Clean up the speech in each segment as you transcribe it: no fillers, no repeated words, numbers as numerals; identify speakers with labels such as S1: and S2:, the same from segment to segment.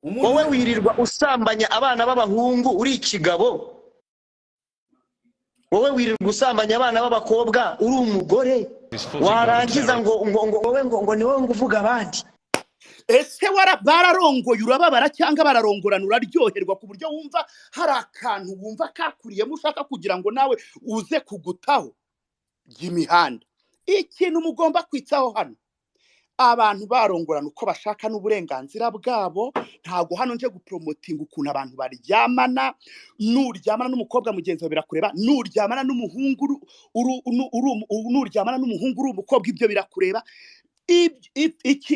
S1: Umuntu
S2: Wowe wirirwa usambanya abana b'abahungu uri ikigabo, wowe wirirwa usambanya abana b'abakobwa uri umugore, warangiza ngo wowe ngo ni wowe ngo uvuga abandi.
S1: Ese bararongoye urababara cyangwa bararongorana uraryoherwa ku buryo wumva hari akantu wumva kakuriyemo ushaka kugira ngo nawe uze kugutaho imihanda? Ikintu mugomba kwitaho hano, abantu barongorana uko bashaka n'uburenganzira bwabo. Ntabwo hano nje gupromotinga ukuntu abantu baryamana. Nuryamana n'umukobwa mugenzi wawe birakureba, nuryamana n'umuhungu nuryamana n'umuhungu uri umukobwa ibyo birakureba.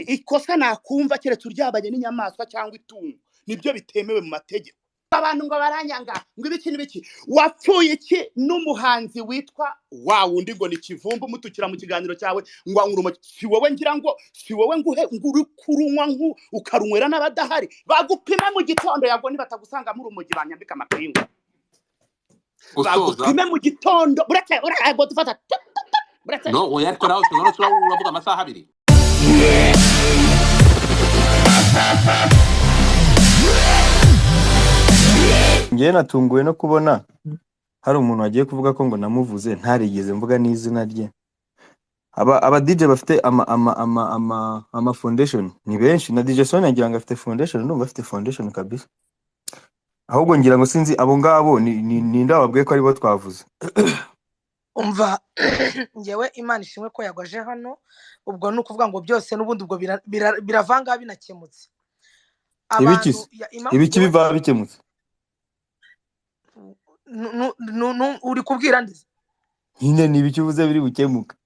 S1: Ikosa nakumva keretse uryabanye n'inyamaswa cyangwa itungo, nibyo bitemewe mu mategeko. Abantu ngo baranyanga ngo ibiki n'ibiki, wapfuye iki n'umuhanzi witwa wa wundi ngo ni Kivumbi umutukira mu kiganiro cyawe ngo anywa urumogi? Si wowe ngira ngo si wowe nguhe ngo uri kurunywa ukarunywera n'abadahari. Bagupima mu gitondo yago nibatagusangamo urumogi banyambika amapingu.
S3: Usoza.
S1: Bagupime mu gitondo buretse uretse ngo dufata buretse.
S3: No, oya, ariko nawe uravuga amasaha abiri.
S4: Njyewe natunguwe no kubona hari umuntu wagiye kuvuga ko ngo namuvuze ntarigeze mvuga n'izina rye. Aba DJ bafite ama foundation ni benshi, na DJ Sonia ngira ngo afite foundation, ndumva afite foundation kabisa. Ahubwo ngira ngo sinzi abo ngabo ni ndababwiye ko aribo twavuze.
S5: Umva, ngewe Imana ishimwe ko yagwaje hano, ubwo ni ukuvuga ngo byose n'ubundi ubwo biravanga binakemutse.
S4: Ibiki
S5: Abantu impamvu
S4: ibiki
S5: ngewe
S4: biva bikemutse?
S5: Uri kubwira ndize?
S4: Nyine ni ibiki uvuze biri bukemuka?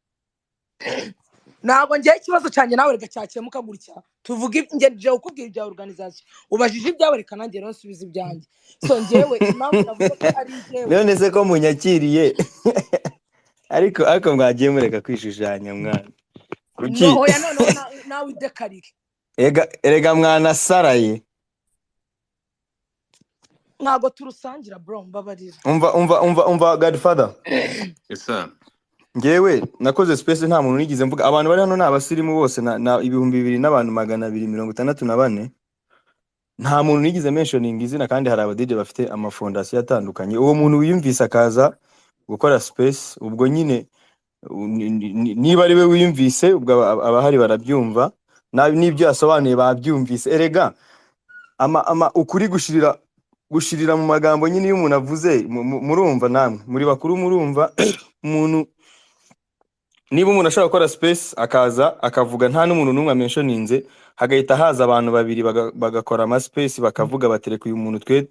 S5: Ntabwo ngewe ikibazo cyanjye nawe reka cyakemuka gutya. Tuvuge nge nje kukubwira ibya organization. Ubajije ibyawe reka nanjye rero nsubize ibyanjye. So ngewe impamvu navuze ko ari njyewe.
S4: None se ko munyakiriye? Ariko mwagiye mureka kwishushanya mwana. Kuki?
S5: No, oya, noneho nawe idekarire.
S4: Erega mwana saraye.
S5: Ntabwo turusangira bro, mbabarira.
S4: Umva Godfather.
S3: Yes sir.
S4: Ngewe nakoze space nta muntu nigeze mvuga. Abantu bari hano ni abasirimu bose na 2000 n'abantu 264. Nta muntu nigeze mentioning izina, kandi hari aba DJ bafite ama fondation atandukanye. Uwo muntu wiyumvise akaza gukora space, ubwo nyine niba ari we wiyumvise, ubwo abahari barabyumva, n'ibyo yasobanuye babyumvise. Erega ama ukuri gushirira mu magambo nyine iyo umuntu avuze, murumva namwe muri bakuru murumva. Umuntu niba umuntu ashobora gukora space akaza akavuga nta n'umuntu n'umwe amentioninze, hagahita haza abantu babiri bagakora ama space bakavuga batereka uyu muntu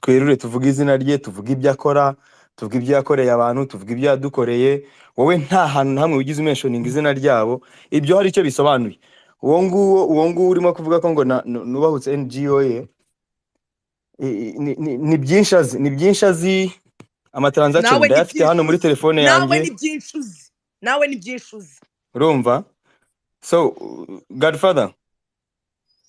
S4: twerure tuvuge izina rye, tuvuge ibyo akora, tuvuge ibyo yakoreye abantu, tuvuge ibyo yadukoreye, wowe nta hantu hamwe wigize umentioninga izina ryabo, ibyo hari icyo bisobanuye. Uwo nguwo urimo kuvuga ko ngo nubahutse NGO ye, ni byinshi azi, ni byinshi azi, ama transaction ndayafite hano muri telefone yanjye.
S5: Nawe ni byinshi uzi. Nawe ni byinshi uzi.
S4: Urumva? So Godfather.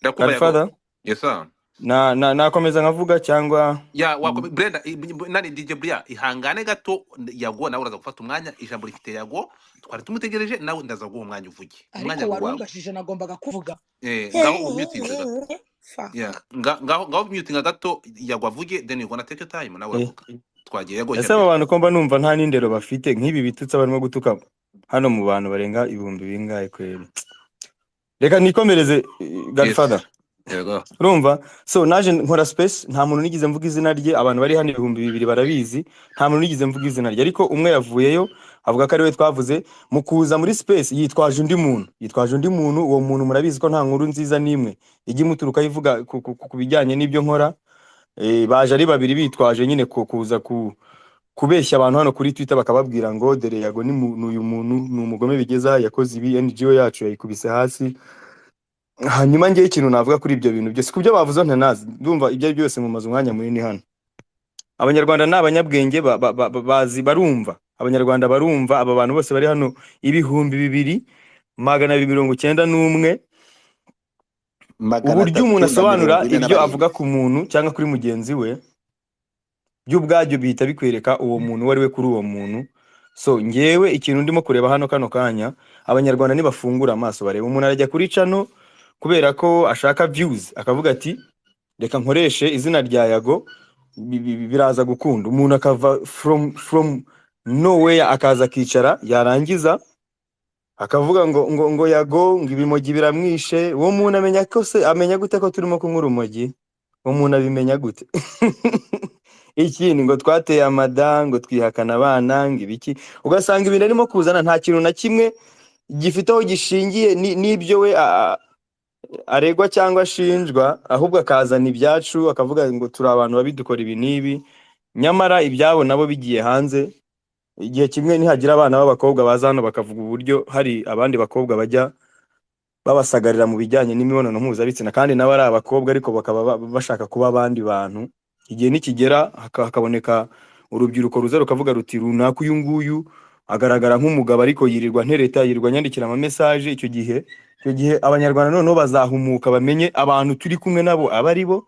S4: Godfather.
S3: Yes sir.
S4: Na nakomeza nkavuga cyangwa
S3: ya Brenda nani DJ Bria ihangane gato, yago nawe uraza gufata umwanya, ijambo rifite yago twari tumutegereje, nawe ndaza guha umwanya uvuge.
S5: Ariko warungashije nagombaga kuvuga.
S3: Ngaho umutinze gato. Yeah, ngaho mutinga gato yago avuge, then you gonna take your time nawe uravuga. Twagiye yago.
S4: Ese aba bantu ko mba numva nta n'indero bafite nk'ibi bitutsi barimo gutuka hano mu bantu barenga ibihumbi bingahe kweri. Reka nikomereze Godfather.
S3: Yego.
S4: Urumva? So naje nkora space nta muntu nigeze mvuga izina rye, abantu bari hano 2000 barabizi, nta muntu nigeze mvuga izina rye, ariko umwe yavuyeyo avuga ko ari we twavuze. Mu kuza muri space yitwaje undi muntu, yitwaje undi muntu, uwo muntu murabizi ko nta nkuru nziza nimwe ijya imuturuka ivuga ku bijyanye n'ibyo nkora. Baje ari babiri bitwaje nyine kuza kubeshya abantu hano kuri Twitter bakababwira ngo dere yago ni uyu muntu ni umugome bigeza yakoze ibi, NGO yacu yayikubise hasi. Hanyuma ngiye ikintu navuga kuri ibyo bintu byose kubyo bavuze ntanazi, ndumva ibyo byose mu mazu umwanya munini hano. Abanyarwanda ni abanyabwenge bazi barumva, Abanyarwanda barumva. Aba bantu bose bari hano 2291, uburyo umuntu asobanura ibyo avuga ku muntu cyangwa kuri mugenzi we by'ubwabyo bihita bikwereka uwo muntu uwo ari we kuri uwo muntu. So ngewe ikintu ndimo kureba hano kano kanya, Abanyarwanda nibafungura amaso bareba umuntu arajya kuri channel kubera ko ashaka views, akavuga ati Reka nkoreshe izina rya Yago, biraza gukunda. Umuntu akava from nowhere akaza akicara, yarangiza akavuga ngo Yago ngo ibimogi biramwishe. Uwo muntu amenya ko se, amenya gute ko turimo kunywa urumogi? Uwo muntu abimenya gute? Ikindi ngo twateye amada, ngo twihakana abana, ngo ibiki. Ugasanga ibintu arimo kuzana nta kintu na kimwe gifite aho gishingiye n'ibyo we aregwa cyangwa ashinjwa, ahubwo akazana ibyacu akavuga ngo turi abantu babi, dukora ibi n'ibi, nyamara ibyabo nabo bigiye hanze. Igihe kimwe nihagira abana b'abakobwa baza hano bakavuga uburyo hari abandi bakobwa bajya babasagarira mu bijyanye n'imibonano mpuzabitsina, kandi nabo ari abakobwa ariko bakaba bashaka kuba abandi bantu, igihe nikigera hakaboneka urubyiruko ruza rukavuga ruti runaka uyu nguyu agaragara nk'umugabo ariko yirirwa ntereta, yirirwa anyandikira ama message, icyo gihe Abanyarwanda noneho bazahumuka bamenye abantu turi kumwe nabo aba ari bo,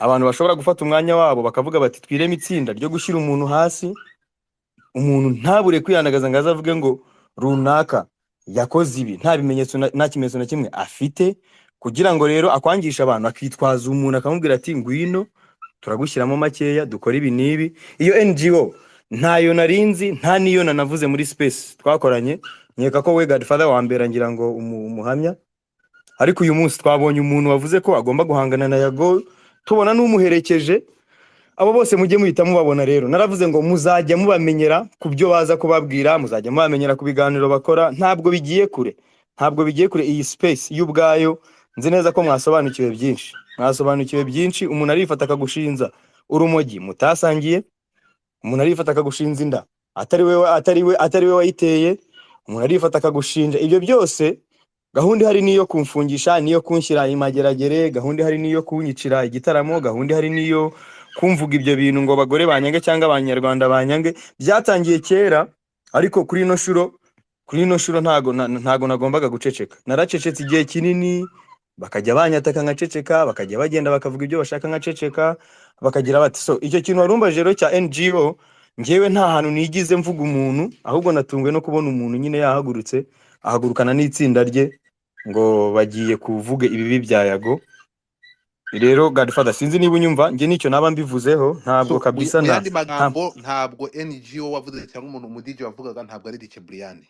S4: abantu bashobora gufata umwanya wabo bakavuga bati twireme itsinda ryo gushyira umuntu hasi, umuntu ntabure kwihandagaza ngo aze avuge ngo runaka yakoze ibi nta bimenyetso nta kimenyetso na kimwe afite, kugira ngo rero akwangisha abantu, akitwaza umuntu akamubwira ati ngwino turagushyiramo makeya dukore ibi n'ibi. Iyo NGO ntayo narinzi, nta niyo nanavuze muri space twakoranye. Nkeka ko we Godfather wa mbere ngira ngo umuhamya. Ariko uyu munsi twabonye umuntu wavuze ko agomba guhangana na Yago, tubona n'umuherekeje. Abo bose mujye muhita mubabona. Rero naravuze ngo muzajya mubamenyera ku byo baza kubabwira, muzajya mubamenyera ku biganiro bakora. Ntabwo bigiye kure, ntabwo bigiye kure. Iyi space y'ubwayo nzi neza ko mwasobanukiwe byinshi, mwasobanukiwe byinshi. Umuntu arifata akagushinza urumogi mutasangiye, umuntu arifata akagushinza inda atari we wayiteye, umuntu arifata akagushinja ibyo byose. Gahunda ihari niyo kumfungisha, niyo kunshyira imageragere, gahunda ihari niyo kunyicira igitaramo, gahunda ihari niyo kumvuga ibyo bintu ngo abagore banyange cyangwa Abanyarwanda banyange. Byatangiye kera, ariko kuri ino shuro ntago nagombaga guceceka. Naracecetse igihe kinini, bakajya banyataka nkaceceka, bakajya bagenda bakavuga ibyo bashaka nkaceceka, bakagira bati. So icyo kintu warumbaje rero cya NGO, njyewe nta hantu nigize mvuga umuntu, ahubwo natunguwe no kubona umuntu nyine yahagurutse, ahagurukana n'itsinda rye ngo bagiye kuvuga ibibi bya Yago. Rero Godfather, sinzi niba unyumva, njye nicyo naba mbivuzeho, ntabwo
S3: So
S4: kabisa
S3: mu
S4: na
S3: yandi
S4: nta
S3: magambo, ntabwo NGO wavuze cyangwa umuntu umu DJ wavugaga ntabwo ari DJ Brian.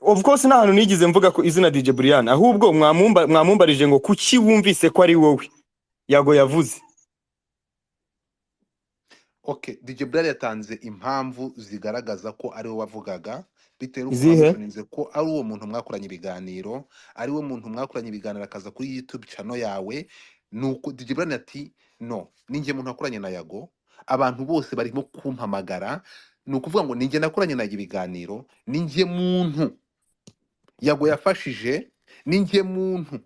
S4: Of course nta hantu nigeze mvuga ko izina DJ Brian, ahubwo mwamumbarije ngo kuki wumvise ko ari wowe Yago yavuze.
S3: Okay, DJ Brian yatanze impamvu zigaragaza ko ari we wavugaga, bitewe n'uko
S4: Izihe?
S3: Wamentioninze ko ari uwo muntu mwakoranye ibiganiro, ari we muntu mwakoranye ibiganiro akaza kuri YouTube channel yawe. Nuko DJ Brian ati no, ninjye muntu wakoranye na Yago, abantu bose barimo kumpamagara, ni ukuvuga ngo ninjye nakoranye na Yago ibiganiro, ninjye muntu Yago yafashije, ninjye muntu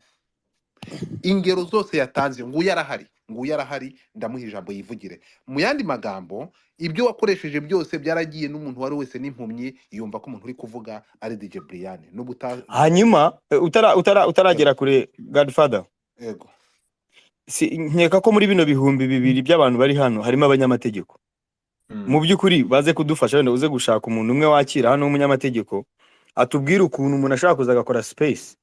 S3: ingero zose yatanze, nguyu arahari, nguyu arahari, ndamuha ijambo yivugire. Mu yandi magambo, ibyo wakoresheje byose byaragiye, n'umuntu uwo ari we wese n'impumyi yumva ko umuntu uri kuvuga ari DJ Brian nubwo uta
S4: Hanyuma utaragera kure, Godfather,
S3: Yego.
S4: Si nkeka ko muri bino 2000 by'abantu bari hano harimo abanyamategeko. Mu by'ukuri baze kudufasha, wenda uze gushaka umuntu umwe wakira hano w'umunyamategeko atubwire ukuntu umuntu ashobora kuza agakora space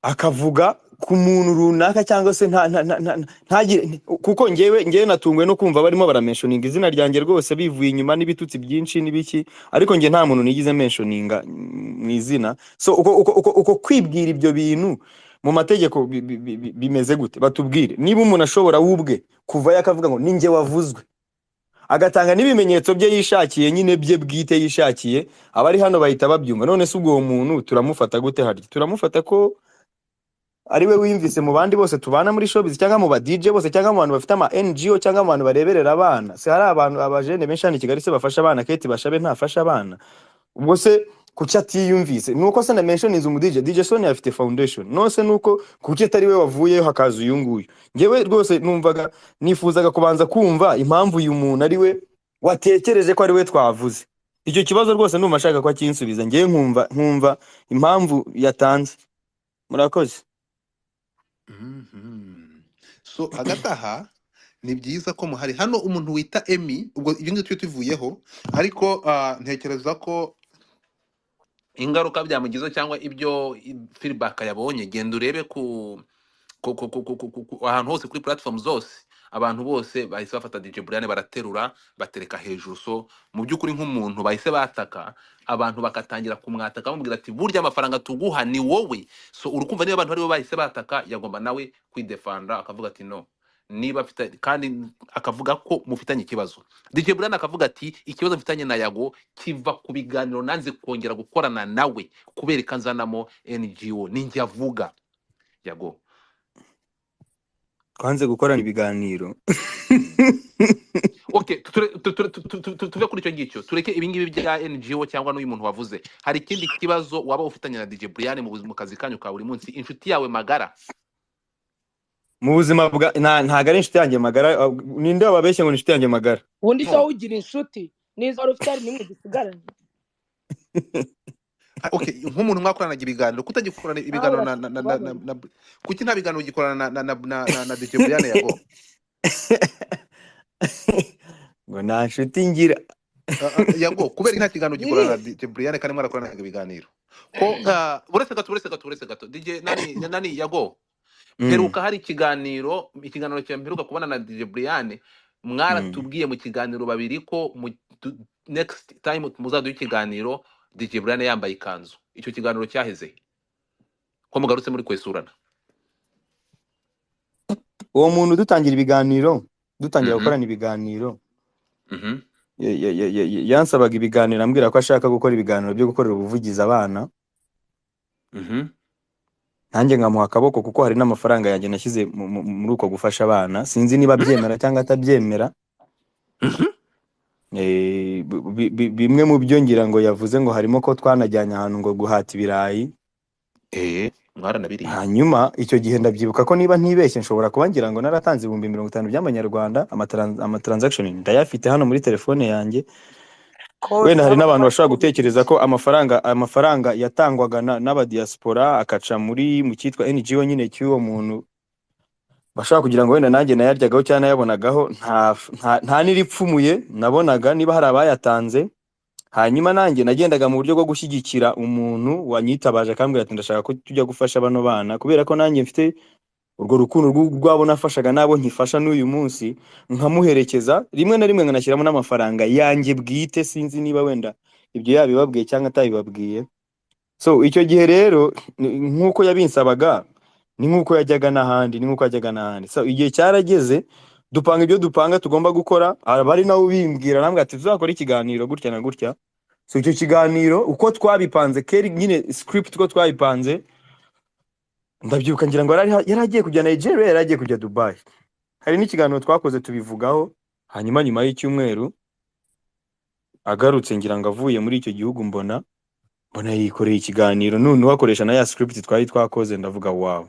S4: akavuga ku muntu runaka, cyangwa se nta nta nta nta ntagire, kuko ngewe natunguwe no kumva barimo baramentioninga izina ryanjye rwose bivuye inyuma n'ibitutsi byinshi n'ibiki, ariko nge nta muntu nigize mentioninga mu izina. So uko kwibwira ibyo bintu mu mategeko bimeze gute? Batubwire niba umuntu ashobora we ubwe kuvayo akavuga ngo ninjye wavuzwe, agatanga n'ibimenyetso bye yishakiye nyine, bye bwite yishakiye, abari hano bahita babyumva. None se ubwo uwo muntu turamufata gute? Harya turamufata ko ari we wiyumvise mu bandi bose tubana muri showbiz, cyangwa mu ba DJ bose, cyangwa mu bantu bafite ama NGO, cyangwa mu bantu bareberera abana? Se hari abantu abajene benshi hano i Kigali se bafasha abana? Kate Bashabe ntafasha abana? Ubwo se kuki atiyumvise? Nuko se na mentioninze umu DJ, DJ Sonia afite foundation, nose nuko kuki atari we wavuyeyo hakaza uyu nguyu? Njyewe rwose numvaga nifuzaga kubanza kumva impamvu uyu muntu ari we watekereje ko ari we twavuze. Icyo kibazo rwose ndumva ashaka ko akinsubiza, njyewe nkumva impamvu yatanze. Murakoze.
S3: So hagati aha ni byiza ko muhari hano umuntu wita Emi, ubwo ibyo ngibyo tuvuyeho, ariko ntekereza ko ingaruka byamugizeho cyangwa ibyo feedback yabonye, genda urebe ku Ahantu hose kuri platform zose, abantu bose bahise bafata DJ Brian, baraterura, batereka hejuru. So mu by'ukuri nk'umuntu bahise bataka, abantu bakatangira kumwataka bamubwira ati: "Burya amafaranga tuguha ni wowe." So urukumva niba abantu aribo bahise bataka, yagomba nawe kwidefanda, akavuga ati: "No, niba afite," kandi akavuga ko mufitanye ikibazo. DJ Brian akavuga ati: "Ikibazo mfitanye na Yago kiva ku biganiro nanze kongera gukorana nawe kubera ikanzanamo NGO." Ninjye avuga Yago.
S4: Twanze gukorana ibiganiro.
S3: Okay, tuve kuri icyo ngicyo, tureke ibingibi bya NGO cyangwa n'uyu muntu wavuze. Hari ikindi kibazo waba ufitanye na DJ Brian mu kazi kanyu ka buri munsi, inshuti yawe magara?
S4: Mu buzima bwa ntago ari inshuti yanjye magara. Ninde wababeshye ngo ni inshuti yanjye magara?
S5: Ubundi se
S3: No.
S5: wowe ugira inshuti n'izo wari ufite hari n'imwe dusigaranye?
S3: Ah, okay, nk'umuntu mwakoranaga ibiganiro, kutagikorana
S5: Nawe
S3: ibiganiro na
S5: urashaka
S3: na na na, na,
S5: kubabona.
S3: na kuki nta biganiro ugikorana na DJ Brian, Yago?
S4: Ngo nta nshuti ngira.
S3: Yago, kubera nta kiganiro ugikorana na
S5: Biri
S3: DJ Brian kandi mwarakoranaga ibiganiro ko uretse gato, uretse gato, uretse gato, DJ nani, Yago, mperuka hari ikiganiro cya mperuka kubona na DJ Brian, mwaratubwiye mu kiganiro babiri ko next time muzaduha ikiganiro DJ Brian yambaye ikanzu. Icyo kiganiro cyaheze ko mugarutse muri kwesurana?
S4: Uwo muntu dutangira ibiganiro, dutangira gukorana ibiganiro, yansabaga ibiganiro ambwira ko ashaka gukora ibiganiro byo gukorera ubuvugizi abana, nanjye nkamuha akaboko kuko hari n'amafaranga yanjye nashyize muri uko gufasha abana. Sinzi niba abyemera cyangwa atabyemera. Bimwe mu byo ngira ngo yavuze ngo harimo ko twanajyanye ahantu ngo guhata ibirayi.
S3: Mwaranabiriye.
S4: Hanyuma icyo gihe ndabyibuka ko niba ntibeshye nshobora kuba ngira ngo naratanze 50,000 by'amanyarwanda. Ama transaction ndayafite hano muri telefone yanjye.
S5: Kose
S4: Wenda hari
S5: haba
S4: n'abantu bashobora
S5: twakubwiye.
S4: gutekereza ko amafaranga yatangwaga n'abadiaspora akaca muri mu cyitwa NGO nyine cy'uwo muntu, bashobora kugira ngo wenda nanjye nayaryagaho cyangwa nayabonagaho. Nta n'iripfumuye nabonaga niba hari abayatanze. Hanyuma nanjye nagendaga mu buryo bwo gushyigikira umuntu wanyitabaje akambwira ati: "Ndashaka ko tujya gufasha bano bana," kubera ko nanjye mfite urwo rukundo rw'abo nafashaga n'abo nkifasha n'uyu munsi, nkamuherekeza, rimwe na rimwe nkanashyiramo n'amafaranga yanjye bwite. Sinzi niba wenda ibyo yabibabwiye cyangwa atabibabwiye. So icyo gihe rero nk'uko yabinsabaga ni nk'uko yajyaga n'ahandi, ni nk'uko yajyaga n'ahandi. So igihe cyarageze dupanga ibyo dupanga tugomba gukora, aba ari nawe ubimbwira, arambwira ati: "Tuzakora ikiganiro gutya na gutya." So icyo kiganiro uko twabipanze keri nyine, script uko twabipanze, ndabyibuka ngira ngo yari agiye kujya Nigeria, yari agiye kujya Dubai. Hari n'ikiganiro twakoze tubivugaho. Hanyuma nyuma y'icyumweru agarutse, ngira ngo avuye muri icyo gihugu, mbona yikoreye ikiganiro noneho akoresha na ya script twari twakoze. Ndavuga: "Wow."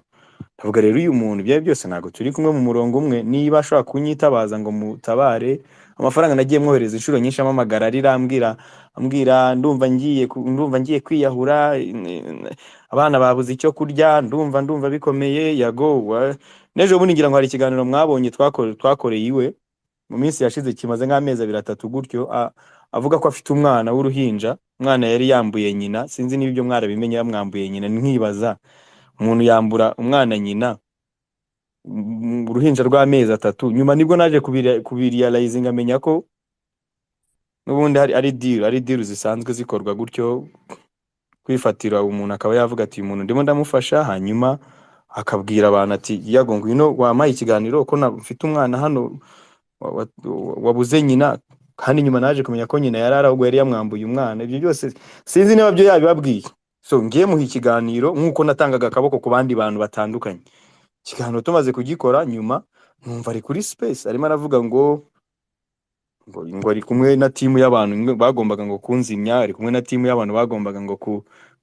S4: Ndavuga rero uyu muntu ibyo ari byo byose ntabwo turi kumwe mu murongo umwe. Niba ashobora kunyitabaza ngo mutabare, amafaranga nagiye mwohereza inshuro nyinshi, amamagara arira, ambwira: "Ndumva ngiye kwiyahura, abana babuze icyo kurya, ndumva bikomeye, Yago." N'ejo bundi ngira ngo hari ikiganiro mwabonye twakoreye iwe mu minsi yashize, kimaze nk'amezi abiri atatu gutyo, avuga ko afite umwana w'uruhinja, umwana yari yambuye nyina. Sinzi niba ibyo mwarabimenye, yamwambuye nyina. Nkibaza umuntu yambura umwana nyina, uruhinja rw'amezi 3. Nyuma nibwo naje kubirealizinga, amenya ko n'ubundi hari ari deal zisanzwe zikorwa gutyo, kwifatira umuntu akaba yavuga ati: "Uyu muntu ndimo ndamufasha," hanyuma akabwira abantu ati: "Yago, ngwino wampaye ikiganiro ko mfite umwana hano wabuze nyina." Kandi nyuma naje kumenya ko nyina yari ahubwo yari yamwambuye umwana. Ibyo byose sinzi niba byo yabibabwiye. So ngiye muha ikiganiro nk'uko natangaga akaboko ku bandi bantu batandukanye. Ikiganiro tumaze kugikora, nyuma numva ari kuri space arimo aravuga ngo ari kumwe na timu y'abantu bagombaga ngo kunzimya, ari kumwe na timu y'abantu bagombaga ngo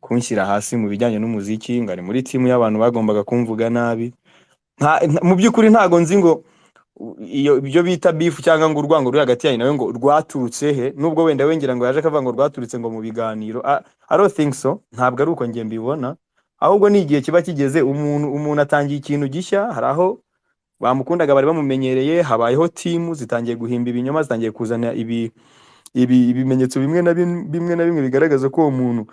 S4: kunshyira hasi mu bijyanye n'umuziki, ngo ari muri timu y'abantu bagombaga kumvuga nabi. Mu by'ukuri ntago nzi ngo iyo ibyo bita beef cyangwa ngo urwango ruri hagati yanyu nawe ngo rwaturutse he, nubwo wenda wengera ngo yaje akavuga ngo rwaturutse ngo mu biganiro. I don't think so, ntabwo ari uko njye mbibona. Ahubwo ni igihe kiba kigeze, umuntu atangiye ikintu gishya, hari aho bamukundaga bari bamumenyereye, habayeho timu zitangiye guhimba ibinyoma, zitangiye kuzana ibi ibimenyetso bimwe na bimwe bigaragaza ko uwo muntu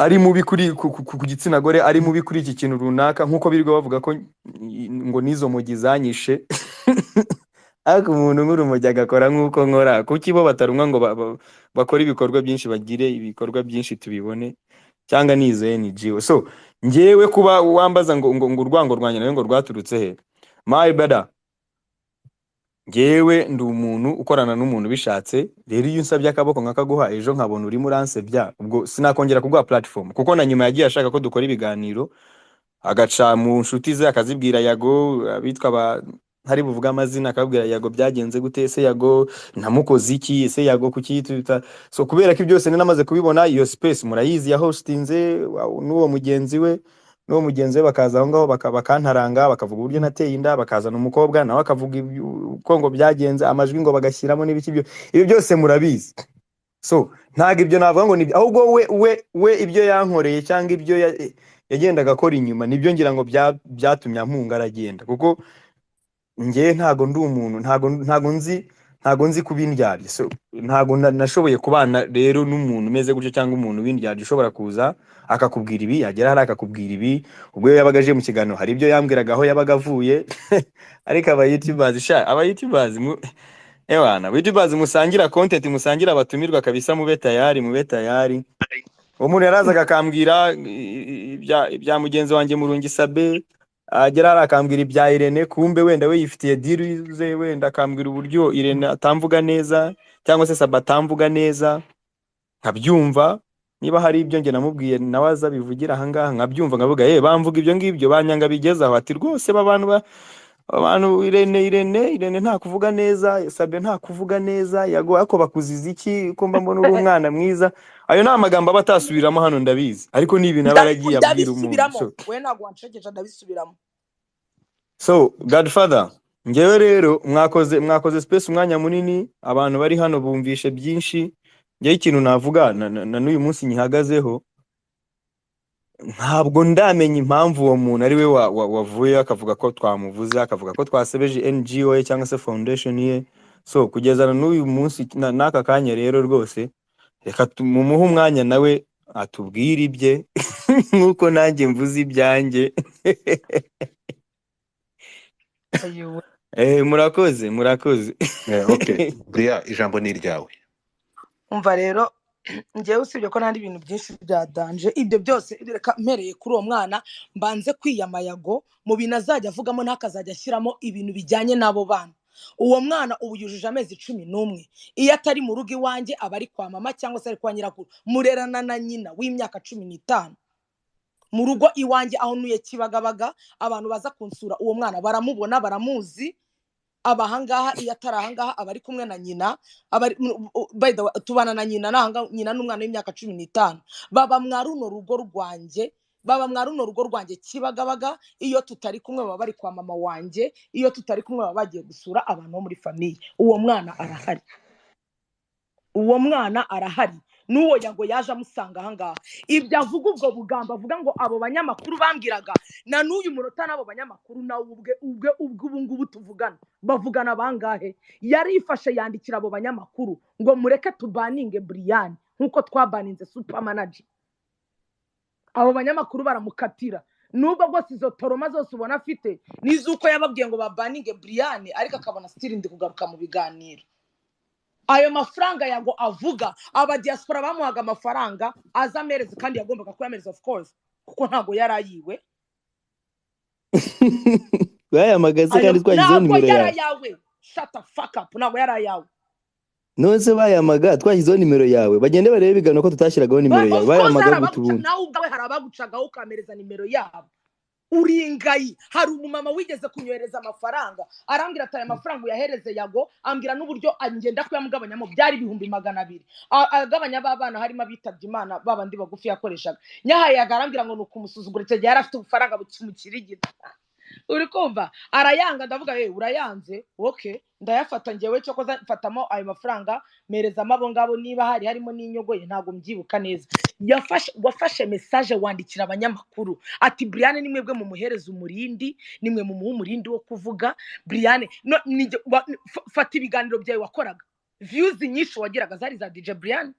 S4: Ari mubi kuri ku gitsina gore, ari mubi kuri iki kintu runaka, nk'uko birirwa bavuga ko ngo n'izo mogi zanyishe. Ariko umuntu nk'urumogi agakora nk'uko nkora, kuki bo batarumwa ngo bakore ibikorwa byinshi, bagire ibikorwa byinshi tubibone, cyangwa ni izo NGO? So njyewe kuba wambaza ngo urwango rwanjye nawe ngo rwaturutse he, my brother, njyewe ndi umuntu ukorana n'umuntu ubishatse. Rero iyo unsabye akaboko nkakaguha, ejo nkabona urimo uransebya, ubwo sinakongera kuguha platform, kuko na nyuma yagiye ashaka ko dukora ibiganiro, agaca mu nshuti ze akazibwira Yago, abitwa ba ntari buvuge amazina, akabwira Yago byagenze gute, ese Yago ntamukoze iki, ese Yago kuki tuta. So kubera ko ibyo byose namaze kubibona, iyo space murayizi ya hostinze n'uwo mugenzi we bakaza aho ngaho bakantaranga, bakavuga uburyo nateye inda, bakazana umukobwa nawe akavuga uko ngo byagenze, amajwi ngo bagashyiramo n'ibiki, ibyo byose murabizi. So ntabwo ibyo navuga ngo nibyo, ahubwo we ibyo yankoreye cyangwa ibyo yagendaga akora inyuma nibyo ngira ngo byatumye ampunga aragenda, kuko njye ntago ndi umuntu, ntago nzi kuba indyarya. So ntago nashoboye kubana rero n'umuntu umeze gutyo, cyangwa umuntu w'indyarya ushobora kuza akakubwira ibi, yagera hariya akakubwira ibi. Ubwo iyo yabaga aje mu kiganiro hari ibyo yambwiraga aho yabaga avuye. Ariko aba youtubers sha, aba youtubers mu ewana, aba youtubers musangira content, musangira abatumirwa kabisa, mube tayari, mube tayari. Uwo muntu yarazaga akambwira ibya mugenzi wanjye Murungi Sabe, agera hariya akambwira ibya Irene, kumbe wenda we yifitiye deal ze, wenda akambwira uburyo Irene atamvuga neza cyangwa se Sabe atamvuga neza, nkabyumva. Niba hari ibyo njye namubwiye nawe aza bivugira ahangaha, nkabyumva, nkavuga bamvuga ibyo ngibyo, banyanga bigeze aho, ati rwose ba bantu ba abantu Irene nta kuvuga neza, Sabe nta kuvuga neza, Yago ariko bakuziza iki ko mba mbona uri umwana mwiza? Ayo ni amagambo aba atasubiramo hano ndabizi, ariko ni ibintu aba yaragiye abwira umuntu.
S5: Ndabisubiramo.
S4: So
S5: We ntabwo wanshegesha, ndabisubiramo.
S4: So Godfather, njyewe rero mwakoze space umwanya munini, abantu bari hano bumvishe byinshi. Njyewe ikintu navuga na n'uyu munsi nyihagazeho, ntabwo ndamenya impamvu uwo muntu ari we wavuye akavuga ko twamuvuze, akavuga ko twasebeje NGO ye cyangwa se foundation ye. So kugeza na n'uyu munsi n'aka kanya rero rwose reka mumuhe umwanya nawe atubwire ibye nk'uko nanjye mvuze ibyanjye.
S5: Ayiwe.
S4: Murakoze, murakoze.
S3: Okay, Buriya ijambo ni iryawe.
S5: Umva rero, njyewe usibye ko n'andi bintu byinshi bya danger, ibyo byose reka mpereye kuri uwo mwana mbanze kwiyama Yago mu bintu azajya avugamo, ntakazajya ashyiramo ibintu bijyanye n'abo bana. Uwo mwana ubu yujuje amezi 11. Iyo atari mu rugo iwanjye aba ari kwa mama cyangwa se ari kwa nyirakuru, murerana na nyina w'imyaka 15 mu rugo iwanjye aho ntuye Kibagabaga. Abantu baza kunsura uwo mwana baramubona, baramuzi, aba ahangaha. Iyo atari ahangaha aba ari kumwe na nyina, aba ari by the way, tubana na nyina nahanga, nyina n'umwana w'imyaka 15 baba mwa runo rugo rwanjye, baba mwa runo rugo rwanjye Kibagabaga. Iyo tutari kumwe baba bari kwa mama wanjye, iyo tutari kumwe baba bagiye gusura abantu bo muri famille. Uwo mwana arahari, uwo mwana arahari, n'uwo Yago yaje amusanga ahangaha. Ibyo avuga, ubwo bugambo avuga ngo abo banyamakuru bambwiraga, na n'uyu munota n'abo banyamakuru nawe ubwe ubu ngubu tuvugana bavugana bangahe? Yarifashe yandikira abo banyamakuru ngo mureke tubaninge Brian nk'uko twabaninze Super Manager. Abo banyamakuru baramukatira. Nubwo bwose izo trauma zose ubona afite n'iz'uko yababwiye ngo babaninge Brian, ariko akabona still ndi kugaruka mu biganiro. Ayo mafaranga Yago avuga, aba diaspora bamuhaga amafaranga aza amereza, kandi yagombaga kuyamereza of course, kuko ntabwo yari ayiwe.
S6: Bayamagaze
S5: Ayo
S6: kandi twashyizeho
S5: ntabwo
S6: nimero
S5: yari
S6: yawe.
S5: Ayawe, shut the fuck up, ntabwo yari ayawe.
S6: None se bayamaga twashyizeho nimero yawe, bagende barebe ibiganiro ko tutashyiragaho nimero yawe.
S5: Of course hari
S6: Bayamaga gute
S5: abaguca
S6: ubundi?
S5: Nawe ubwawe hari abagucagaho ukamereza nimero yabo, uringayi. Hari umumama wigeze kunyohereza amafaranga, arambwira ati aya mafaranga uyahereze Yago, ambwira n'uburyo ngenda kuyamugabanyamo, byari 200,000, agabanya b'abana harimo abitabye Imana, babandi bagufi yakoreshaga. Nyahaye Yago, arambwira ngo ni ukumusuzugura. Icyo gihe yari afite ubufaranga bukimukirigita, uri kumva? Arayanga. Ndavuga hey, urayanze, okay, ndayafata njyewe. Cyokoza mfatamo ayo mafaranga mperezamo abo ngabo, niba hari harimo n'inyogoye ntabwo mbyibuka neza. Yafashe, wafashe message wandikira abanyamakuru ati Brian ni mwebwe mumuhereza umurindi, nimwe mumuha umurindi wo kuvuga Brian. No, fata ibiganiro byawe wakoraga, views nyinshi wagiraga zari za DJ Brian.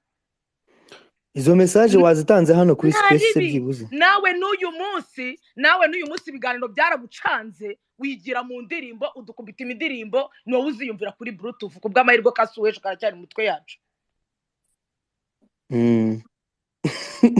S6: Izo message wazitanze hano kuri
S5: Nta
S6: space se
S5: ribi.
S6: byibuze?
S5: Nawe n'uyu munsi, nawe n'uyu munsi ibiganiro byaragucanze, wigira mu ndirimbo, udukubita imidirimbo, ni wowe uziyumvira kuri bluetooth. Ku bw'amahirwe kasuweje karacyari mu mutwe yacu.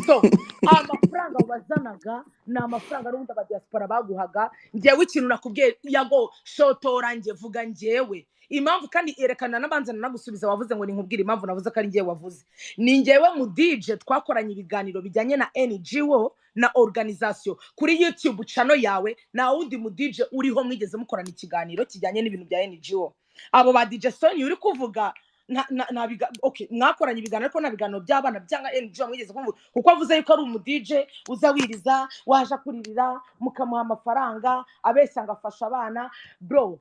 S5: So amafaranga wazanaga ni amafaranga n'ubundi abadiaspora baguhaga. Njyewe ikintu nakubwiye Yago, shotora njye vuga njyewe impamvu, kandi erekana n'abanza nanagusubiza. Wavuze ngo ninkubwire impamvu navuze ko ari njyewe wavuze. Ni njyewe mu DJ twakoranye ibiganiro bijyanye na NGO na organisation kuri YouTube channel yawe. Nta wundi mu DJ uriho mwigeze mukorana ikiganiro kijyanye n'ibintu bya NGO. Abo ba DJ Sony uri kuvuga okay, mwakoranye ibiganiro ariko nta biganiro by'abana byanga NGO mwigeze kuvuga, kuko avuze yuko ari umu DJ uza wiriza, waje kuririra mukamuha amafaranga abeshya ngo afasha abana. Bro,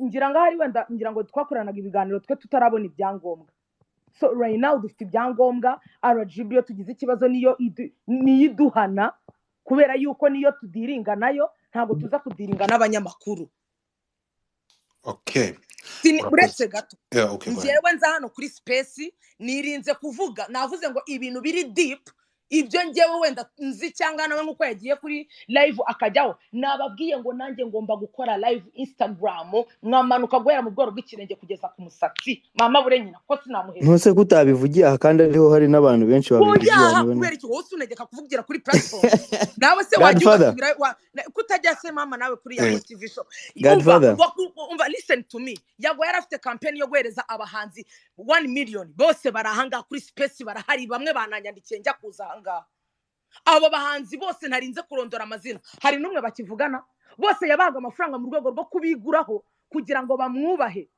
S5: ngira ngo ahari wenda ngira ngo twakoranaga ibiganiro twe tutarabona ibyangombwa. So right now dufite ibyangombwa. RGB iyo tugize ikibazo niyo niyo iduhana, kubera yuko niyo tudiringa nayo, ntabwo tuza kudiringa n'abanyamakuru.
S3: Okay. Urakoze.
S5: Uretse gato.
S3: Yeah, okay, go ahead.
S5: Njyewe nza hano kuri space nirinze kuvuga, navuze ngo ibintu biri deep, ibyo njyewe wenda nzi cyangwa nawe nk'uko yagiye kuri live akajyaho, nababwiye ngo nanjye ngomba gukora live Instagram, mwamanuka guhera mu bworo bw'ikirenge kugeza ku musatsi mama bure nyina ko sinamuheza.
S6: Ntuse ko utabivugiye aha kandi ariho hari n'abantu benshi babivugiye
S5: Oya,
S6: niba
S5: kubera iki wowe unegeka kuvugira kuri platform nawe se wajya
S6: Godfather.
S5: Ugasubira kutajya se mama nawe kuri Yago TV show. Umva,
S6: Godfather.
S5: Umva, listen to me. Yago yari afite campaign yo guhereza abahanzi 1 million, bose bari ahangaha kuri space barahari, bamwe bananyandikiye njya kuza ahangaha. Abo bahanzi bose ntarinze kurondora amazina, hari n'umwe bakivugana, bose yabahaga amafaranga mu rwego rwo kubiguraho kugira ngo bamwubahe.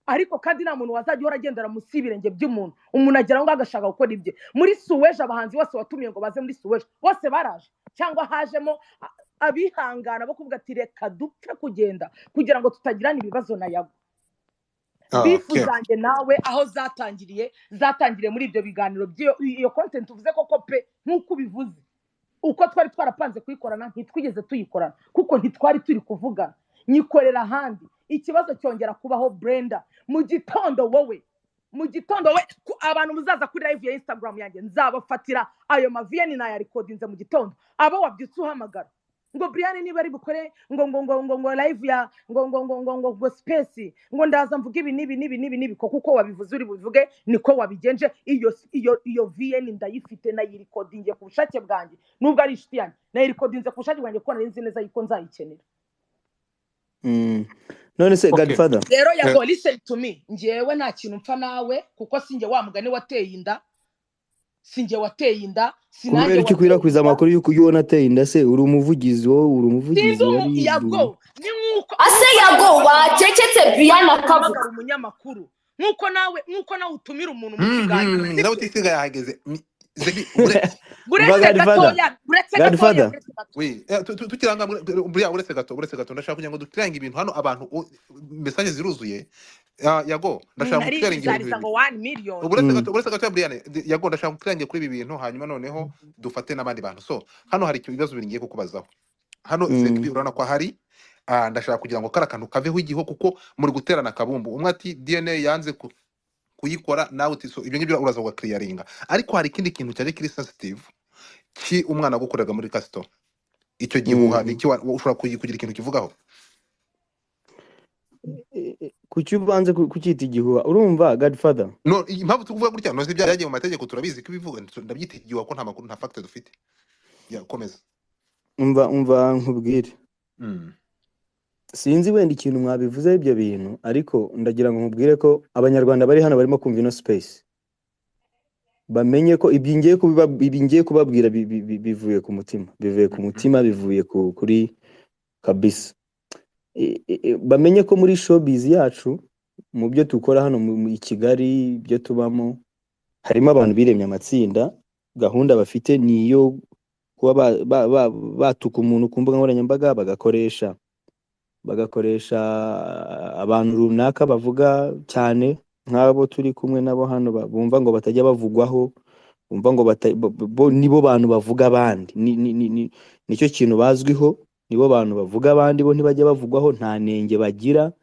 S5: Ariko kandi nta muntu wazajya uhora agendera munsi y'ibirenge by'umuntu. Umuntu agera aho ngaho agashaka gukora ibye. Muri Suweje abahanzi bose watumiye ngo baze muri Suweje bose baraje, cyangwa hajemo abihangana bo kuvuga ati reka dupfe kugenda kugira ngo tutagirana ibibazo na Yago. Bifu zanjye nawe aho zatangiriye, zatangiriye muri ibyo biganiro by'iyo iyo content uvuze koko pe, nk'uko ubivuze, uko twari twarapanze kuyikorana ntitwigeze tuyikorana kuko ntitwari turi kuvugana, nyikorera ahandi. Ikibazo cyongera kubaho Brenda mu gitondo, wowe mu gitondo we abantu muzaza kuri live ya Instagram yanjye nzabafatira ayo maviyeni nayarikodinze mu gitondo. Abo wabyutse uhamagara ngo Brian niba ari bukore ngo ngo ngo ngo ngo live ya ngo ngo ngo ngo ngo ngo space ngo ndaza mvuge ibi n'ibi n'ibi n'ibi n'ibi, kuko wabivuze uri bubivuge niko wabigenje. Iyo VN ndayifite, nayirikodinge ku bushake bwanjye, nubwo ari inshuti yanjye nayirikodinze ku bushake bwanjye kuko nari nzi neza yuko nzayikenera.
S6: None se
S3: Okay.
S6: Godfather,
S5: Rero Yago, listen to me, njyewe nta kintu mpfa nawe kuko sinjye wa mugani wateye inda, sinjye wateye inda,
S6: kubera
S5: sinanjye
S6: iki
S5: wateye
S6: ukwirakwiza
S5: inda.
S6: amakuru y'uko iyo unateye inda se uri umuvugizi, wowe uri umuvugizi
S5: Sinzi
S6: wa RIB?
S5: Yago ni nk'uko
S7: Ase
S5: nk'uko
S7: Yago
S5: nawe
S7: wacecetse Brian
S5: nk'uko nawe
S7: akavuga.
S5: uhamagara umunyamakuru, nk'uko nawe utumira umuntu mu kiganiro, sibyo?
S3: Nyirabutisiga yahageze. Zeki, uretse
S6: Umva
S5: Buretse
S6: Godfather,
S5: gatoya, buretse gatoya,
S6: Godfather.
S5: buretse gato.
S3: Oui, tukiranga buriya uretse gato ndashaka kugira ngo dukirange ibintu hano abantu message ziruzuye. Yago, ndashaka
S5: Nari
S3: gukirangira ibintu
S5: nizariza ngo
S3: bibiri.
S5: 1 million.
S3: Uretse gato, uretse gato ya Brian, Yago ndashaka gukirangira kuri ibi bintu hanyuma noneho dufate n'abandi bantu. So hano hari ibibazo bibiri ngiye kukubazaho. Hano Zeki urabona ko ahari, ndashaka kugira ngo kara kantu kaveho igiho kuko muri guterana akabumbu. Umwe ati DNA yanze kuyikora, nawe uti so ibyo ngibyo uraza ugakiriyaringa. Ariko hari ikindi kintu cyaje kiri sensitive ki umwana gukoreraga muri Castor. Icyo gihuha ni iki ushobora kugira ikintu kivugaho?
S6: Kuki ubanze kucyita igihuha? Urumva Godfather?
S3: No, impamvu tukuvuga gutya no ibyagiye mu mategeko turabizi ko ibivuga ndabyita igihuha ko nta makuru nta fact dufite. Ya komeza.
S6: Umva nkubwire. Sinzi wenda ikintu mwabivuzeho ibyo bintu, ariko ndagira ngo nkubwire ko abanyarwanda bari hano barimo kumva ino space bamenye ko ibyo ngiye kubabwira bivuye ku mutima, bivuye ku mutima, bivuye kuri kabisa. Bamenye ko muri showbiz yacu, mu byo dukora hano i Kigali, ibyo tubamo, harimo abantu biremye amatsinda. Gahunda bafite ni iyo kuba batuka umuntu ku mbuga nkoranyambaga, bagakoresha abantu runaka bavuga cyane nk'abo turi kumwe nabo hano, bumva ngo batajya bavugwaho, bumva ngo bo nibo bantu bavuga abandi, nicyo kintu bazwiho, nibo bantu bavuga abandi, bo ntibajya bavugwaho, nta nenge bagira.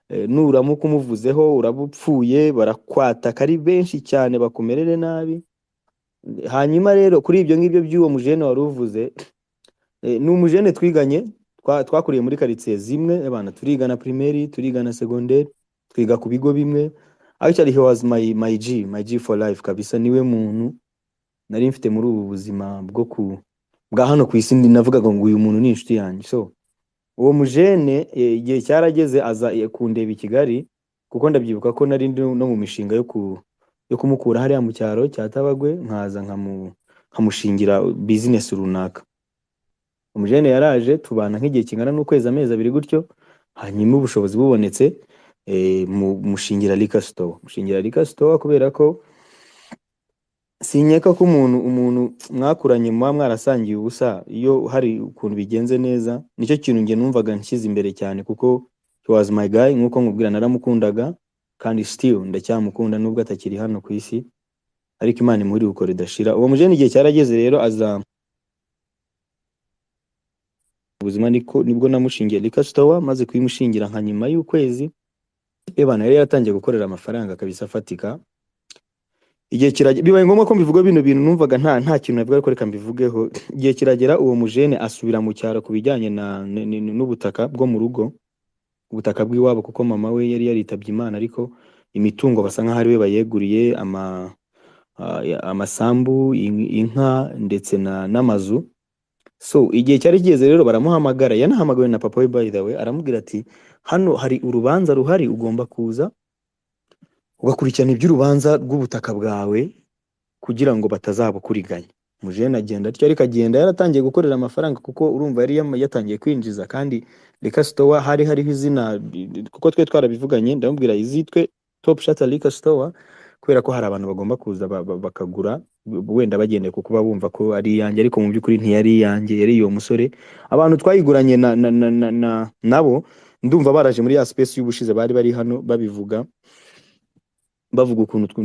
S6: Nuramuka umuvuzeho uraba upfuye, barakwataka ari benshi cyane bakumerere nabi. Hanyuma rero kuri ibyo ngibyo by'uwo mujene wari uvuze, ni umujene twiganye, twakuriye muri karitsiye zimwe, abana turigana primaire, turigana secondaire, twiga ku bigo bimwe. Actually he was my G, my G for life kabisa. Niwe muntu nari mfite muri ubu buzima bwo ku bwa hano ku isi, navugaga ngo uyu muntu ni inshuti yanjye. So uwo mujene, igihe cyarageze aza kundeba i Kigali, kuko ndabyibuka ko nari ndi no mu mishinga yo kumukura hariya mu cyaro cya Tabagwe, nkaza nkamushingira business runaka. Umujene yaraje, tubana nk'igihe kingana n'ukwezi, amezi 2 gutyo. Hanyuma ubushobozi bubonetse, mushingira liquor store, mushingira liquor store, kubera ko sinkeka ko umuntu mwakuranye, muba mwarasangiye ubusa, iyo hari ukuntu bigenze neza, nicyo kintu njye numvaga nshyize imbere cyane, kuko he was my guy. Nk'uko nkubwira, naramukundaga kandi still ndacyamukunda nubwo atakiri hano ku isi, ariko Imana imuhe iruhuko ridashira. Uwo mujene igihe cyarageze rero aza ubuzima, niko nibwo namushingiye liquor store. Maze kuyimushingira nka nyuma y'ukwezi, ebana yari yaratangiye gukorera amafaranga kabisa afatika. Igihe kiragera, bibaye ngombwa ko mbivuga bino bintu, numvaga nta kintu navuga, ariko reka mbivugeho. Igihe kiragera uwo mujene asubira mu cyaro ku bijyanye n'ubutaka bwo mu rugo, ubutaka bw'iwabo, kuko mama we yari yaritabye Imana, ariko imitungo basa nkaho ari we bayeguriye, amasambu, inka ndetse n'amazu. So igihe cyari kigeze rero baramuhamagara, yanahamagawe na papa we by the way, aramubwira ati hano hari urubanza ruhari, ugomba kuza ugakurikirana iby'urubanza rw'ubutaka bwawe kugira ngo batazabukuriganya. Mujene agenda atyo, ariko agenda yaratangiye gukorera amafaranga, kuko urumva yari yatangiye kwinjiza. Kandi liquor store hari hariho izina, kuko twe twarabivuganye, ndamubwira izitwe Top Shutter Liquor Store, kubera ko hari abantu bagomba kuza bakagura wenda bagendeye ku kuba bumva ko ari iyanjye, ariko mu by'ukuri ntiyari iyanjye, yari iyo musore. Abantu twayiguranye na nabo ndumva baraje muri ya space y'ubushize, bari bari hano babivuga, bavuga ukuntu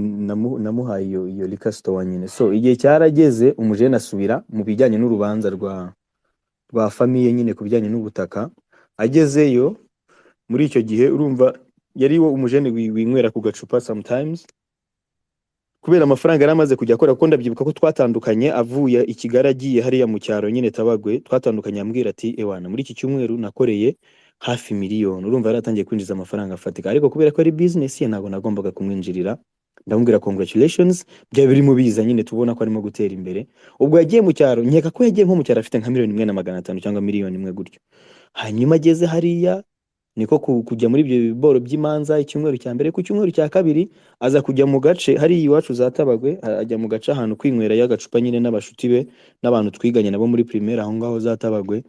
S6: namuhaye iyo liquor store nyine. So igihe cyarageze umujene asubira mu bijyanye n'urubanza rwa famille nyine ku bijyanye n'ubutaka. Agezeyo muri icyo gihe, urumva yari wo umujene winywera ku gacupa sometimes, kubera amafaranga yari amaze kujya akora, kuko ndabyibuka ko twatandukanye avuye i Kigali agiye hariya mu cyaro nyine Tabagwe. Twatandukanye ambwira ati ewana muri iki cyumweru nakoreye hafi miliyoni. Urumva yari atangiye kwinjiza amafaranga afatika, ariko kubera ko ari business ye ntabwo nagombaga kumwinjirira. Ndamubwira congratulations, byaba birimo biza nyine tubona ko arimo gutera imbere. Ubwo yagiye mu cyaro, nkeka ko yagiye nko mu cyaro afite nka 1,500,000 cyangwa 1 miliyoni gutyo. Hanyuma ageze hariya niko kujya muri ibyo biboro by'imanza icyumweru cya mbere. Ku cyumweru cya kabiri aza kujya mu gace hariya iwacu za Tabagwe, ajya mu gace ahantu kwinywera y'agacupa nyine n'abashuti be n'abantu twiganye nabo muri primaire aho ngaho za Tabagwe.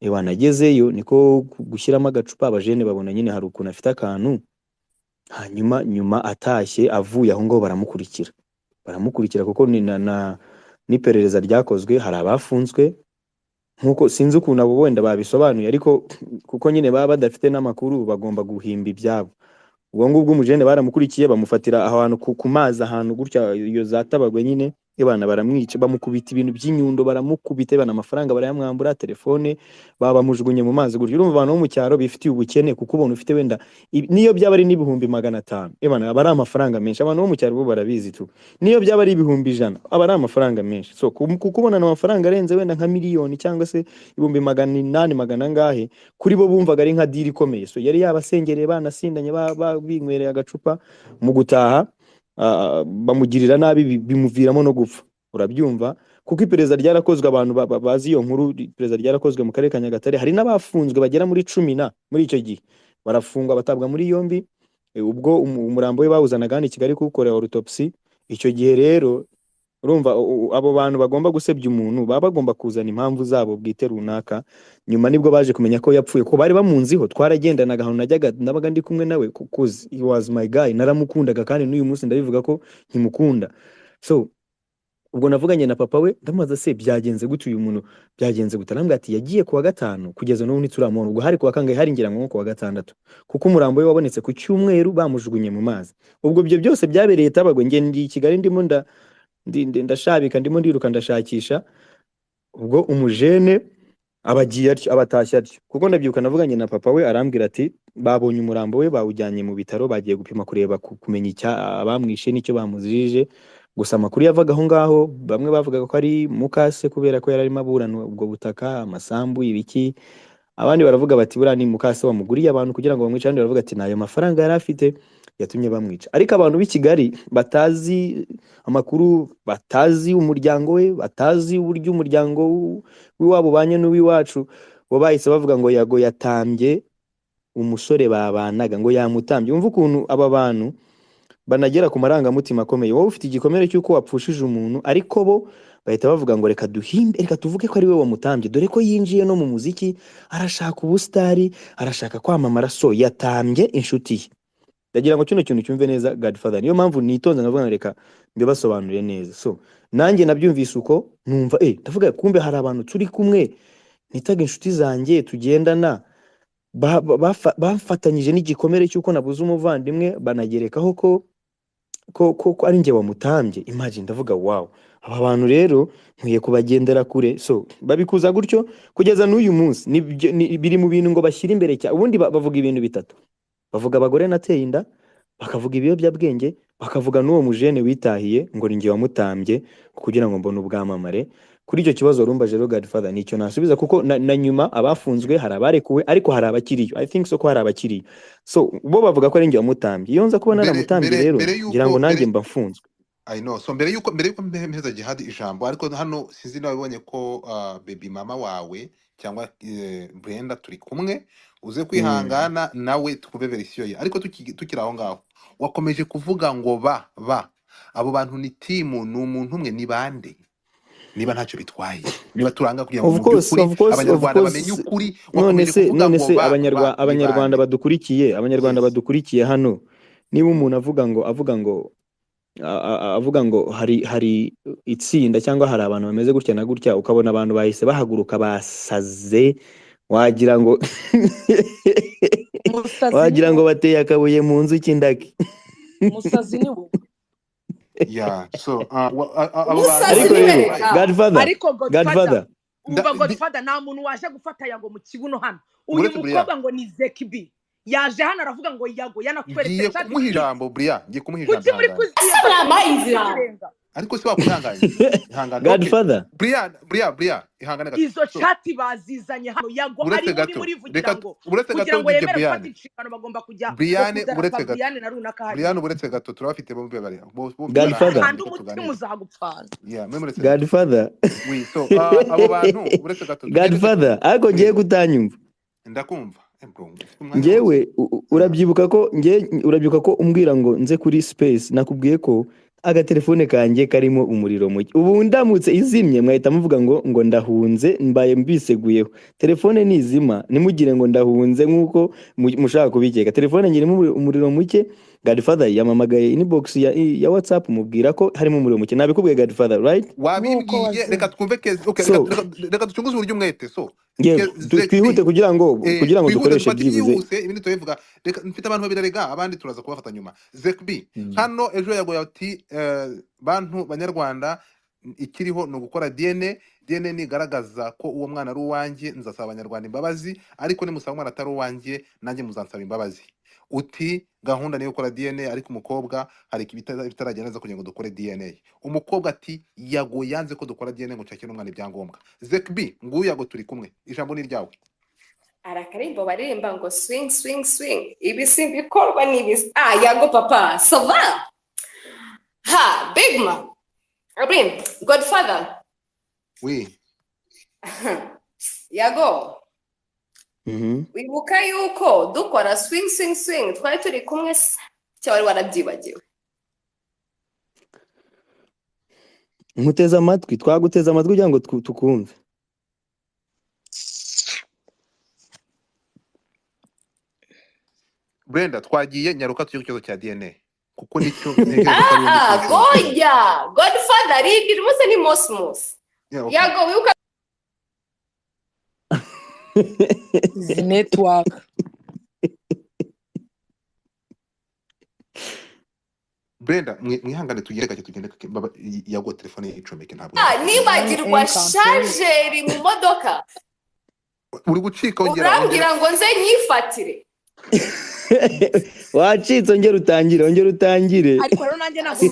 S6: Ewana agezeyo niko gushyiramo agacupa, abajene babona nyine hari ukuntu afite akantu. Hanyuma nyuma atashye avuye aho ngaho baramukurikira, kuko ni na n'iperereza ryakozwe, hari abafunzwe. Nkuko sinzi ukuntu abo wenda babisobanuye, ariko kuko nyine baba badafite n'amakuru bagomba guhimba ibyabo. Ubwo ngubwo umujene baramukurikiye, bamufatira ahantu ku mazi, ahantu gutya iyo za Tabagwe nyine, ebana baramwica, bamukubita ibintu by'inyundo, baramukubita, ebana amafaranga barayamwambura, telefone babamujugunye mu mazi gutyo. Urumva abantu bo mu cyaro bifitiye ubukene, kuko ubona ufite wenda niyo byaba ari n'500,000, ebana aba ari amafaranga menshi. Abantu bo mu cyaro bo barabizi tu, niyo byaba ari 100,000 aba ari amafaranga menshi. So kukubonana amafaranga arenze wenda nka miliyoni cyangwa se 800,000 magana angahe, kuri bo bumvaga ari nka deal ikomeye. So yari yabasengereye, banasindanye, binywereye agacupa, mu gutaha bamugirira nabi, bimuviramo no gupfa. Urabyumva, kuko iperereza ryarakozwe, abantu bazi iyo nkuru, iperereza ryarakozwe mu karere ka Nyagatare, hari n'abafunzwe bagera muri 10 na muri icyo gihe barafungwa, batabwa muri yombi. Ubwo umurambo we bawuzanaga hano i Kigali kuwukorera autopsy. Icyo gihe rero urumva abo bantu bagomba gusebya umuntu baba bagomba kuzana impamvu zabo bwite runaka. Nyuma nibwo baje kumenya ko yapfuye, ko bari bamunziho, twaragendanaga ahantu najyaga nabaga ndi kumwe nawe, cause he was my guy, naramukundaga kandi n'uyu munsi ndabivuga ko nkimukunda. So ubwo navuganye na papa we, ndamubaza se byagenze gute, uyu muntu byagenze gute? Arambwira ati yagiye kuwa gatanu, kugeza n'ubu ntituramubona. Ubwo hari kuwa kangahe? Hari ngira ngo kuwa gatandatu, kuko umurambo we wabonetse ku cyumweru bamujugunye mu mazi. Ubwo ibyo byose byabereye Tabagwe, nge ndi i Kigali ndimo ndashabika, ndimo ndiruka ndashakisha. Ubwo umujene abagiye atyo, abatashye atyo, kuko ndabyibuka navuganye na papa we, arambwira ati babonye umurambo we bawujyanye mu bitaro, bagiye gupima kureba kumenya icya abamwishe n'icyo bamuzijije.
S4: Gusa amakuru yavaga aho ngaho, bamwe bavugaga ko ari mukase kubera ko yari arimo aburana ubwo butaka, amasambu, ibiki. Abandi baravuga bati buriya ni mukase wamuguriye abantu kugira ngo bamwice, abandi baravuga ati nayo mafaranga yari afite yatumye bamwica. Ariko abantu b'i Kigali batazi amakuru, batazi umuryango we, batazi uburyo umuryango w'iwabo ubanye n'uw'iwacu, bo bahise bavuga ngo Yago yatambye umusore babanaga, ngo yamutambye. Wumva ukuntu aba bantu banagera ku marangamutima akomeye. Wowe ufite igikomere cy'uko wapfushije umuntu, ariko bo bahita bavuga ngo reka duhimbe, reka tuvuge ko ari we wamutambye, dore ko yinjiye no mu muziki, arashaka ubusitari, arashaka kwamamara, so yatambye inshuti ye. Ndagira ngo kino kintu cyumve neza Godfather, niyo mpamvu nitonze nkavuga ngo reka mbibasobanurire neza. So nanjye nabyumvise uko numva, ndavuga kumbe hari abantu turi kumwe nitaga inshuti zanjye tugendana, bafatanyije n'igikomere cy'uko nabuze umuvandimwe, banagerekaho ko ari njye wamutambye. Imagine, ndavuga wow, aba bantu rero nkwiye kubagendera kure. So babikuza gutyo kugeza n'uyu munsi. Biri mu bintu ngo bashyire imbere cyane. Ubundi bavuga ibintu bitatu: bavuga abagore nateye inda, bakavuga ibiyobyabwenge, bakavuga n'uwo mujene witahiye ngo ni njye wamutambye kugira ngo mbone ubwamamare. Kuri icyo kibazo warumbaje rero Godfather, nicyo nasubiza, kuko na nyuma abafunzwe hari abarekuwe, ariko hari abakiriyo. I think so ko hari abakiriyo. So bo bavuga ko ari njye wamutambye. Iyo nza kuba naramutambye rero ngira ngo nanjye mba mfunzwe.
S3: I know. So mbere yuko mpeza Jihad ijambo, ariko hano sinzi niba wabibonye ko baby mama wawe cyangwa Brenda turi kumwe, uze kwihangana nawe twumve verisiyo ye. Ariko tukiri aho ngaho, wakomeje kuvuga ngo ba abo bantu ni timu, ni umuntu umwe, ni bande? Niba ntacyo bitwaye, niba turanga kugira ngo
S4: Of course, of course, of
S3: abanyarwanda
S4: course.
S3: bamenye ukuri,
S4: None
S3: wakomeje
S4: se
S3: kuvuga
S4: none
S3: ngo
S4: se
S3: ba
S4: abanyarwanda
S3: ni bande?
S4: badukurikiye, abanyarwanda
S3: Yes.
S4: badukurikiye hano, niba umuntu avuga ngo avuga ngo hari itsinda cyangwa hari abantu bameze gutya na gutya, ukabona abantu bahise bahaguruka basaze, wagira ngo
S5: Umusazi ni
S4: wagira ngo
S5: wowe.
S4: bateye akabuye mu nzu cy'indaki.
S5: Umusazi ni wowe.
S3: Yeah, so abo bantu
S7: Umusazi
S4: Ariko
S7: ni
S4: rero
S7: we.
S4: Godfather,
S5: Ariko Godfather,
S4: Godfather,
S5: umva Godfather, nta muntu waje gufata Yago mu kibuno hano. Uyu
S3: uretse Brian,
S5: mukobwa ngo ni Zekibi yaje hano aravuga ngo Yago yanakweretse
S3: ngiye
S5: chat
S3: kumuha
S5: tweet.
S3: ijambo Brian, ngiye kumuha ijambo,
S5: Kuki muri
S3: ihangane.
S7: Ese mwampaye inzira?
S5: kuzirenga?
S3: Ariko si wakwihanganye, ihangane. Okay,
S4: Godfather,
S3: Brian, ihangane gato.
S5: Izo
S3: So
S5: chat bazizanye hano, Yago
S3: uretse
S5: ari muri
S3: gato,
S5: murivugira
S3: reka
S5: ngo
S3: uretse
S5: kugira
S3: gato
S5: ngo
S3: DJ
S5: yemere gufata
S3: Brian,
S5: inshingano bagomba kujya ngo
S3: Brian
S5: kudarafa
S3: uretse gato,
S5: Brian na runaka hariya.
S3: Brian uretse gato, turabafite bombi bari bombi barahari,
S4: Godfather,
S5: Kandi
S3: reka
S5: umutima
S3: tuganire.
S5: uzagupfana.
S3: Yeah, mwe muretse gato.
S4: Godfather,
S3: Oui, so abo bantu uretse gato tugende
S4: Godfather, ariko ngiye
S3: Oui,
S4: kutanyumva.
S3: ndakumva. Bro, ufite umwanya wose.
S4: Njyewe urabyibuka ko urabyibuka ko umbwira ngo nze kuri space, nakubwiye ko agatelefone kanjye karimo umuriro muke. Ubu ndamutse izimye mwahita muvuga ngo ndahunze, mbaye mbiseguyeho. Telefone nizima ntimugire ngo ndahunze nk'uko mushaka kubikeka. Telefone nyirimo umuriro muke. Godfather yamamagaye inbox ya WhatsApp mubwira ko harimo umuriro muke. Nabikubwiye Godfather, right?
S5: Nk'uko
S3: Wabibwiye, reka
S5: wazimye.
S3: twumve kezi. Okay,
S4: So
S3: reka ducunguze uburyo umwete. So
S4: yego, twihute
S3: Zekbi,
S4: kugira ngo
S3: twihute
S4: dukoreshe
S3: dufate
S4: byibuze.
S3: ibyihuse, ibindi tubivuga. Reka mfite abantu babiri, rega abandi turaza kubafata nyuma. Zekbi hano ejo yagoye ati bantu banyarwanda, ikiriho ni ugukora DNA. DNA nigaragaza ko uwo mwana ari uwanjye, nzasaba abanyarwanda imbabazi, ariko nimusaba umwana atari uwanjye nanjye muzansaba imbabazi. Uti gahunda niyo gukora DNA, ariko umukobwa hari ibitaragenda neza kugira ngo dukore DNA. Umukobwa ati Yago yanze ko dukora DNA ngo nshakire umwana ibyangombwa. Zekbi, nguyu Yago turi kumwe, ijambo ni ryawe.
S7: Arakarimbo baririmba ngo swing swing swing, ibi si ibikorwa ni ibi. Yago papa, ça va? Ha, big man. I mean, Godfather.
S3: Oui.
S7: Yago, wibuka yuko dukora swing swing swing twari turi kumwe se cyangwa wari warabyibagiwe?
S4: Nkuteze amatwi, twaguteze amatwi kugira ngo tukumve.
S3: Brenda, twagiye nyaruka tujye ku kibazo cya DNA kuko nicyo ntekereza ko ari wowe muti
S7: Goya, Godfather rindi rimwe ni Mosmos.
S3: Yeah, okay.
S7: Yago wibuka
S5: Izi network.
S3: Brenda, mwihangane tugende gake, tugende gake. Baba Yago telefone ye icomeke ntabwo
S7: nibagirwa chargeri mu modoka.
S3: Uri gucika ongera
S7: urambwira ngo nze nyifatire.
S4: Wacitse, ongera utangire.
S5: Ariko rero nanjye ntabwo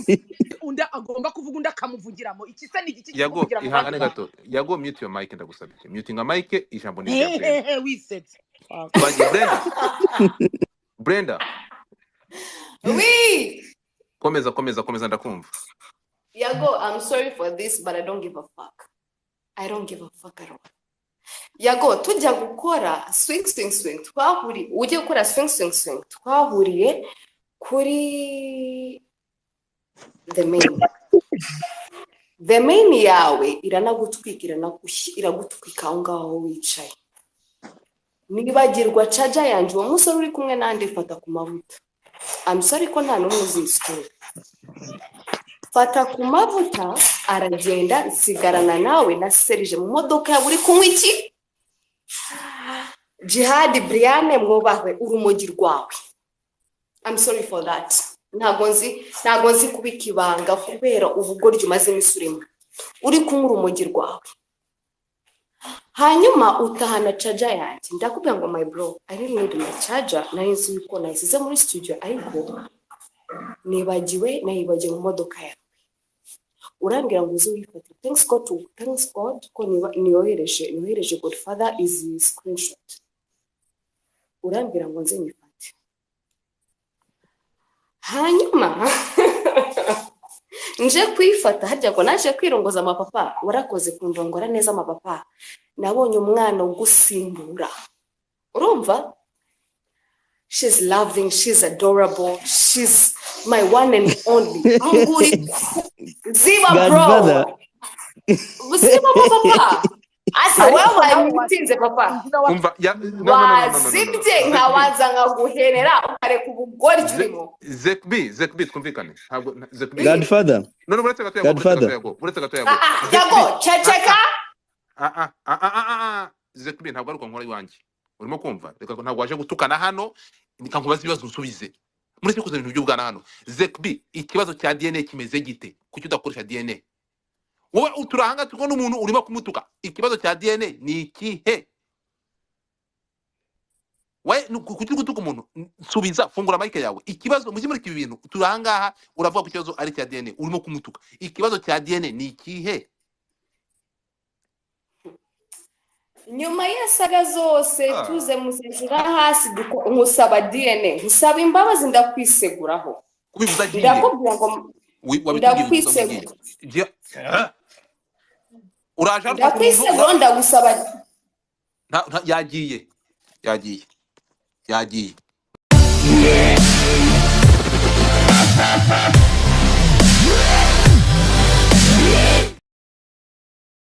S5: Undi agomba kuvuga, undi akamuvugiramo. Iki se ni igiki kiri
S3: Yago,
S5: kuvugira mu bandi
S3: ihangane
S5: bantu?
S3: gato. Yago, mute your mic, ndagusabye mutinga mic. Ijambo ni irya Brenda.
S5: Hehehe, wisetse. Fuck.
S3: Twagiye, Brenda. Brenda.
S7: Oui.
S3: Komeza, komeza, komeza, ndakumva.
S7: Yago, I'm sorry for this, but I don't give a fuck. I don't give a fuck at all. Yago, tujya gukora Swing Swing Swing, twahuriye, ujye gukora Swing Swing Swing, twahuriye kuri The Main. The Main yawe iranagutwika, iragutwika aho ngaho wicaye. Nibagirwa charger yanjye, uwo musore uri kumwe nande, Fata ku Mavuta. I'm sorry ko nta n'umwe uzi iyi story. Fata ku Mavuta aragenda, nsigarana nawe na Serije mu modoka yawe. Uri kunywa iki? Jihadi Brian, mwubahwe, urumogi rwawe. I'm sorry for that. Ntabwo nzi kubika ibanga kubera ubugoryi umaze iminsi urimo. Uri kunywa urumogi rwawe, hanyuma utahana charger yanjye. Ndakubwira ngo: "My bro, I really need my charger." Nari nzi yuko nayisize muri studio, ariko nibagiwe, nayibagiwe mu modoka yawe. Urambwira ngo uze wifatire. Thanks God ko niyohereje Godfather izi screenshot. Urambwira ngo nze nyifate, hanyuma nje kuyifata. Harya ngo naje kwirongoza amapapa? Warakoze kundongora neza amapapa. Nabonye umwana ugusimbura, urumva? She's loving, she's adorable, she's my one and only. Nguri ziba, bro.
S6: Godfather.
S7: Ziba, papa. Ase
S5: Ariko
S7: wowe
S5: nawe
S7: wayitinze, papa.
S3: Umva ya, no, no, no, no, no, no, no, no.
S7: Wazibye.
S3: Zekbi.
S7: Nkabanza nkaguhenera, ukareka ubugoryi urimo.
S3: Zekbi, Zekbi, twumvikane, ntabwo Zekbi.
S6: Godfather.
S3: No, uretse gato, Yago, uretse gato.
S6: Godfather.
S3: Yago, uretse gato, Yago.
S7: Ah, ah,
S3: Zekbi.
S7: Yago, ceceka.
S3: Ah, ah, ah, ah, ah, ah, Zekbi, ntabwo ari uko nkora iwanjye, urimo kumva? Reka, ntabwo waje gutukana hano. Reka nkubaze ibibazo nsubize. Mureke kuzana ibintu by'ubwana hano. Zekbi, ikibazo cya DNA kimeze gite? Kuki udakoresha DNA? Wowe turahanga turi kubona umuntu urimo kumutuka. Ikibazo cya DNA ni ikihe? We kuki uri gutuka umuntu? Nsubiza, fungura mic yawe. Ikibazo, mujye mureka ibi bintu. Turi ahangaha, uravuga ko ikibazo ari icya DNA, urimo kumutuka. Ikibazo cya DNA ni ikihe?
S7: Nyuma y'asaga zose tuze musezera hasi, nkusaba DNA, nkusaba imbabazi, ndakwiseguraho.
S3: Kubivuza agiye.
S7: Ndakubwira ngo
S3: Wabitubwiye, ubivuza ugiye.
S7: ndakwisegura.
S3: Uraje hano ufata umuntu
S7: Ndakwiseguraho, ndagusaba.
S3: Yagiye, yagiye, yagiye.